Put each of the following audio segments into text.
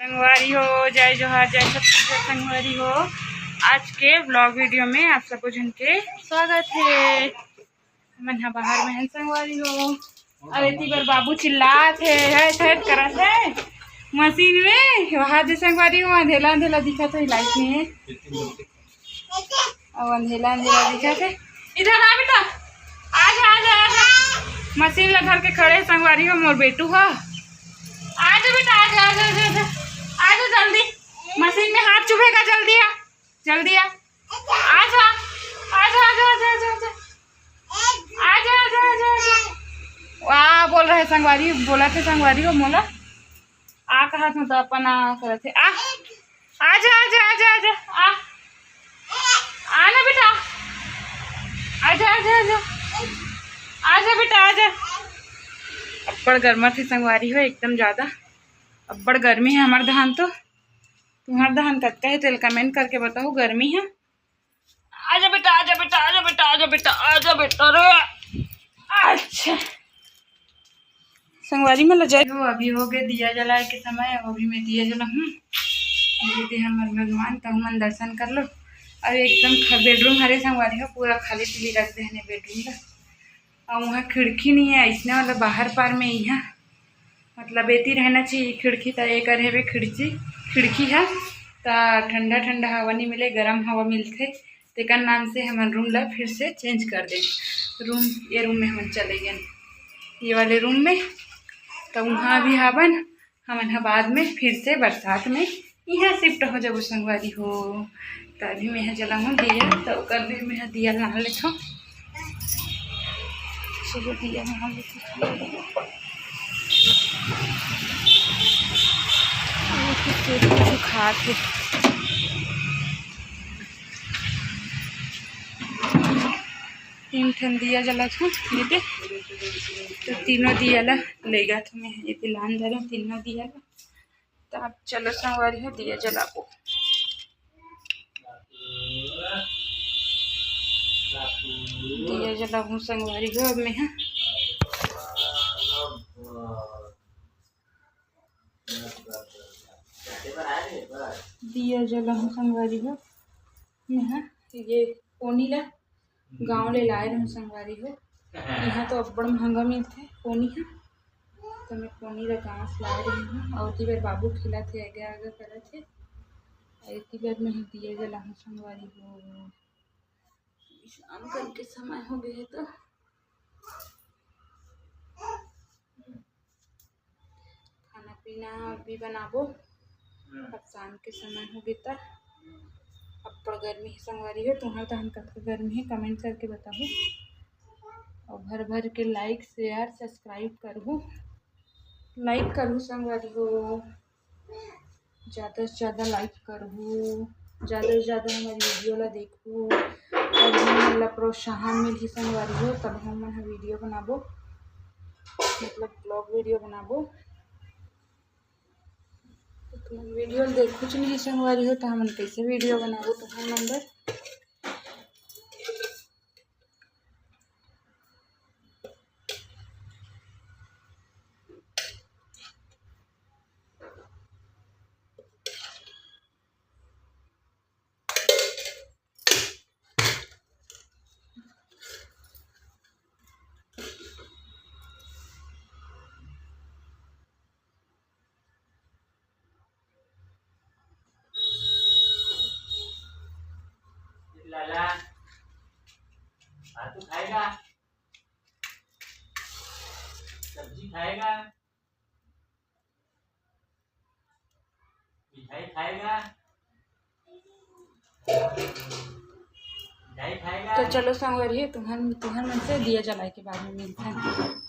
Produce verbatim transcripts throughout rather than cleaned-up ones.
संगवारी हो, जय जोहार, जय छत्तीसगढ़ संगवारी हो। आज के vlog video में आप सबो झन के स्वागत हे। हमन ह बाहर में हन संगवारी हो। अब एती बर बाबू चिल्लात हे, हैत हैत करत हे मशीन में। वहाँ दे संगवारी हो, अंधेला अंधेला दिखत हे, लाइट नहीं है। अब अंधेला अंधेला दिखत हे। इधर आ बेटा, आ जा, आ जा, आ जा। मशीन ला धर के खड़े हे संगवारी हो मोर बेटू ह। आ जा बेटा, आ जा, आ जा, आ जा, आ जा। आ जा जल्दी, मशीन में हाथ चुभेगा, जल्दी आ, जल्दी आ। आ जा, आ जा, आ जा, आ जा, आ जा, आ जा। आ जा, आ जा, आ जा, आ जा। वाह, बोल रहे संगवारी, बोला थे संगवारी हो मोला। आ कहा था तो अपन आ करत हे। आ, आ जा, आ जा, आ जा, आ जा। आ, आ ना बेटा। आ जा, आ जा, आ जा। आ जा बेटा, आ जा। अब्बड़ गर्मा थे संगवारी हो, एकदम ज्यादा। अब्बड़ गर्मी है हमार धान तो। तुम्हार धान कतका है तेल comment करके बताओ, गर्मी है। आजा बेटा, आजा बेटा, आजा बेटा, आजा बेटा, आजा बेटा रे। अच्छा संगवारी मन ल जय हो। अभी हो गए दिया जलाए के समय। अब अभी मैं दिया जला हूँ। ये दे हमर भगवान, तहु मन दर्शन कर लो। अब एकदम ख-, bedroom हरे संगवारी हो, पूरा खाली पीली रख दे हने bedroom ला। और वहाँ खिड़की नहीं है, इसने वाला बाहर पार में यहाँ मतलब एती रहना चाहिए खिड़की, त एकर हेबे खिड़की, खिड़की ह, त ठंडा ठंडा हवा नहीं मिले, गरम हवा मिलथे। तेकर नाम से हमन रूम ला फिर से चेंज कर दे। रूम, ये रूम में हमन चले गए, ये वाले रूम में। त वहाँ भी हावन, हमन ह बाद में फिर से बरसात में यहाँ शिफ्ट हो जाबो संगवारी हो। त अभी मैं यहाँ जलाऊँ दिया, त ओकर भी मैं यहाँ दिया ला लेथों। चलो दिया ला लेथों। अभी तो चोरी कुछ खात हे। तीन ठन दिया जलाथों, ये दे। तो तीनों दिया ला लेगा तो मैं ये दे लान धरे तीनों दिया ला। त आप चलो संगवारी हो दिया जलाबो। दिया जलाबो संगवारी हो अब मैं ह। दिया जलाबो संगवारी हो मैं ह। ये पोनी ला गाँव ले लाए रहूँ संगवारी हो। यहाँ तो अब्बड़ महंगा मिलथे पोनी ह, तो मैं पोनी ला गाँव से लाए रही हूँ। और एती बर बाबू खेलत हे, आगे आगे करत हे। और एती बर मैं दिया जलाहूँ संगवारी हो। शाम करके समय हो गए हे तो खाना पीना भी बनाबो। अब शाम के समय हो गे त अब्बड़ गर्मी हे संगवारी हो। तुहर तहन कतका गर्मी हे comment करके बताहू। और भर भर के like, share, subscribe करहू, like करहू संगवारी हो। ज़्यादा से ज़्यादा like करहू, ज़्यादा से ज़्यादा हमारी video ला देखहू, तब हमन ला प्रोत्साहन मिलही संगवारी हो, तब हमन ह video बनाबो, मतलब vlog video बनाबो। तो तुमन video ल देखहूच नहीं संगवारी हो, तो हमन कैसे video बनाबो तुहर मन बर। लाला, भातू खाएगा? सब्जी खाएगा? मिठाई खाएगा? मिठाई खाएगा? तो चलो संगवारी हो, तुहर, तुहर मन से दिया जलाए के बाद में मिलथन।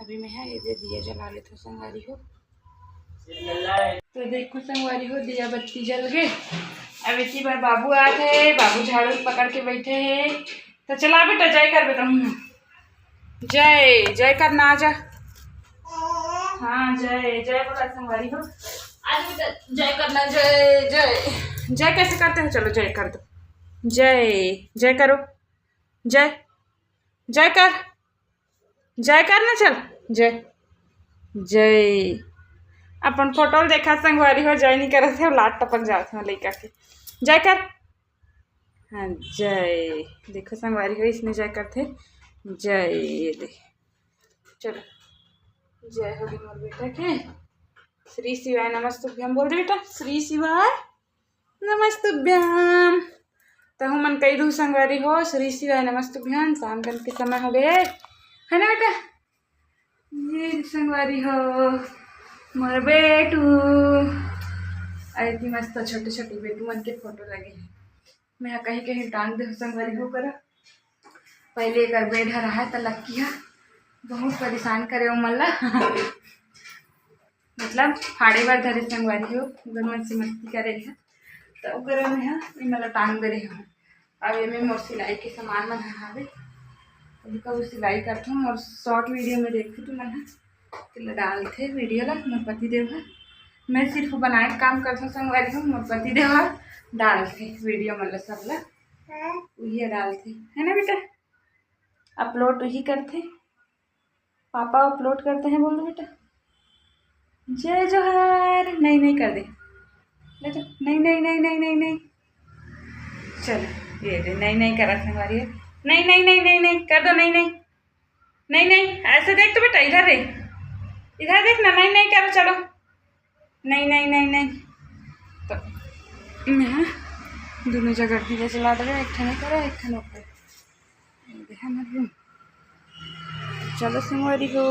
अभी मैं ह ये दे दिया जला लेथों संगवारी हो। तो देखो संगवारी हो, दिया बत्ती जल गे। अब एती बर बाबू आत हे, बाबू झाड़ू पकड़ के बैठे हे। तो चला बेटा, जय कर बेटा, हम्म। जय, जय करना, आजा। हाँ, जय, जय बोला संगवारी हो। आज बेटा, जय करना, जय, जय। जय कैसे करते हो? चलो, जय कर दो। जय, जय करो। जय, जय कर। जय कर ना, चल। जय, जय। अपन फोटो ल देखा संगवारी हो, जय नहीं करत हे, लात टपक जात हे लइका के। जय कर। हाँ, जय। देखो संगवारी हो, इसने जय करथे। जय, ये दे। चलो, जय हो गे मोर बेटा के। श्री शिवाय नमस्तुभ्यम बोल दे बेटा, श्री शिवाय नमस्तुभ्यम। तहु मन कही दू संगवारी हो, श्री शिवाय नमस्तुभ्यम। शाम कन के समय हो गए, है ना बेटा? ये संगवारी हो, मोर बेटू। अरे, इतनी मस्त छोटे छोटे बेटू मन के फोटो लगे हे। मैं कहीं कहीं टांग दे संगवारी हो करा। पहले एकर बेड ह रहा त लक्की ह बहुत परेशान करे ओमन ला। मतलब फाड़े बर धरे संगवारी हो, ओकर मन से मस्ती करे रहे, त ओकर में ह एमन ला टांग दे रहे हो। अब एमे मोर सिलाई के सामान मन ह हावे, अभी कब सिलाई करथों, मोर शॉर्ट वीडियो में देखो तुमन ह, तेला डालथे वीडियो ला मोर पति देव ह। मैं सिर्फ बनाए के काम करथों संगवारी हो, मोर पति देव ह डालथे वीडियो मन ला, सब ला उही डालथे, है ना बेटा? अपलोड उही करथे, पापा अपलोड करते हैं, बोल दो बेटा। जय जोहार। नहीं, नहीं कर दे, ले तो। नहीं, नहीं, नहीं, नहीं, नहीं, नहीं। चलो, ये दे, नहीं, नहीं करा संगवारी हो। नहीं, नहीं, नहीं, नहीं, नहीं कर दो, नहीं, नहीं। नहीं, नहीं, ऐसे देख तो बेटा, इधर रे, इधर देख ना। नहीं, नहीं करो, चलो। नहीं, नहीं, नहीं, नहीं। तो मैं दोनों जगह दिया जला दे, एक ठन करो, एक ठन ऊपर। ये दे हमर रूम। चलो संगवारी हो,